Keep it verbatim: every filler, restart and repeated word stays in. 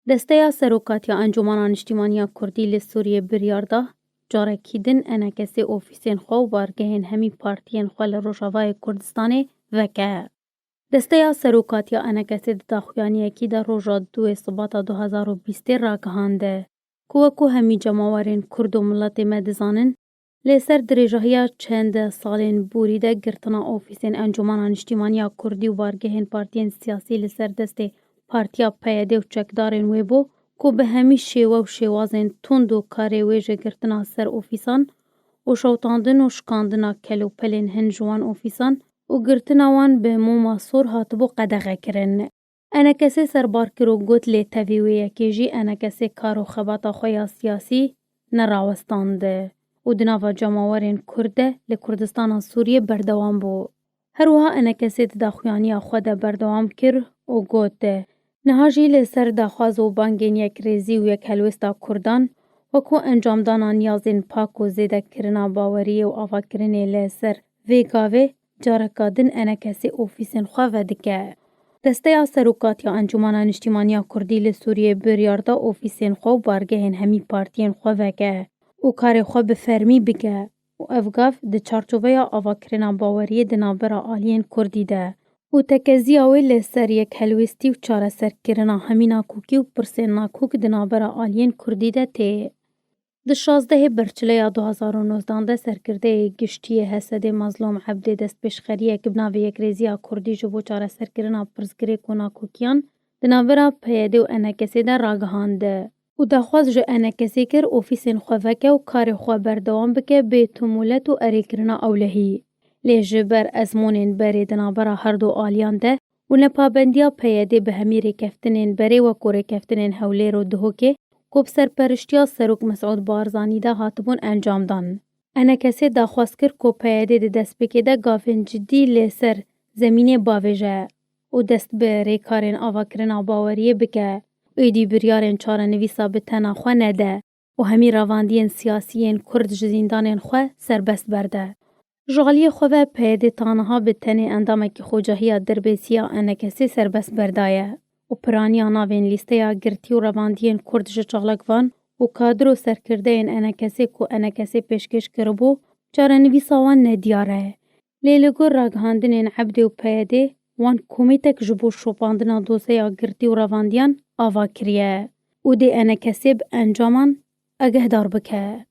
Desteya Serokatiya Encûmena Niştîmaniya Kurdî li Sûriyê biryar da, carekî din ENKSê ofîsên xwe û bargehên hemî partiyên xwe li Rojavayê Kurdistanê veke. Desteya Serokatiya ENKSê di daxuyaniyekî de roja duê Sibata du hezar û bîstê ragihand, ku wekû hemî cemawerên Kurd û miletê me dizanin, li ser dirêjahiya çend salên borî de girtina ofîsên Encûmena Niştîmaniya Kurdî û bargehên partiyên siyasî li ser destê partiya PYD û çekdarên wê bû, ku bi hemî şêwe û şêwazên tund û karê wê ji girtina ser ofîsan û şewitandin û şikandina kelûpelên hin ji wan ofîsan û girtina wan bi moma sor hatibû qedexekirin. ENKSê serbar kir û got, lê tevî wê yekê jî ENKSê kar û xebata xwe ya siyasî nerawestand û di nava cemawerên Kurd de li Kurdistana Sûriyê berdewam bû. Her wiha ENKSê di daxuyaniya xwe de berdewam kir û got, niha jî li ser daxwaz û bangên yekrêzî û yekhelwêsta Kurdan, wekû encamdana niyazên pak û zêdekirina baweriyê û avakirinê li ser vê gavê, careka din ENKSê ofîsên xwe vedike. Desteya Serokatiya Encûmena Niştîmaniya Kurdî li Sûriyê biryar da ofîsên xwe û bargehên hemî partiyên xwe veke û karê xwe bi fermî bike û ev gav di çarçoveya avakirina baweriyê di navbera aliyên Kurdî de û tekeziya wê li ser yekhelwêstî û çareserkirina hemî nakokî û pirsên nakok di navbera aliyên Kurdî de tê. Di şazdehê Berçileya du hezar û nozdan de serkirdeyê giştî yê HSDê Mazlûm Ebdê destpêşxeriyek bi navê Yekrêziya Kurdî ji bo çareserkirina pirsgirêk û nakokiyan di navbera PYD û ENKSê de ragihand û daxwaz ji ENKSê kir ofîsên xwe veke û karê xwe berdewam bike bê tomûlet û erêkirina ewlehî. Lê ji ber ezmûnên berê di navbera her du aliyan de û nepabendiya PYDê bi hemî rêkeftinên berê wekû rêkeftinên Hewlêr û Duhokê ku bi serperiştiya Serok Mesûd Barzanî de hatibûn encamdan. ENKSê daxwaz kir ku PYDê di destpêkê de gavên cidî li ser zemînê bavêje û dest bi rêkarên avakirina baweriyê bike û êdî biryarên çarenivîsa bi tena xwe nede û hemî revandiyên siyasî yên Kurd ji zîndanên xwe serbest berde. Ji aliyê xwe ve PYDê ta niha bi tenê endamekî xocahiya derbêsî ya ENKSê serbest berdaye û piraniya navên lîsteya girtî û revandiyên Kurd ji çalakvan û kadir û serkirdeyên ENKSê ku ENKSê pêşkêş kiribû, çarenivîsa wan nediyar e. Lê li gor ragihandinên Ebdê û PYDê wan komîtek ji bo şopandina doseya girtî û revandiyan ava kiriye û dê ENKSê bi encaman agehdar bike.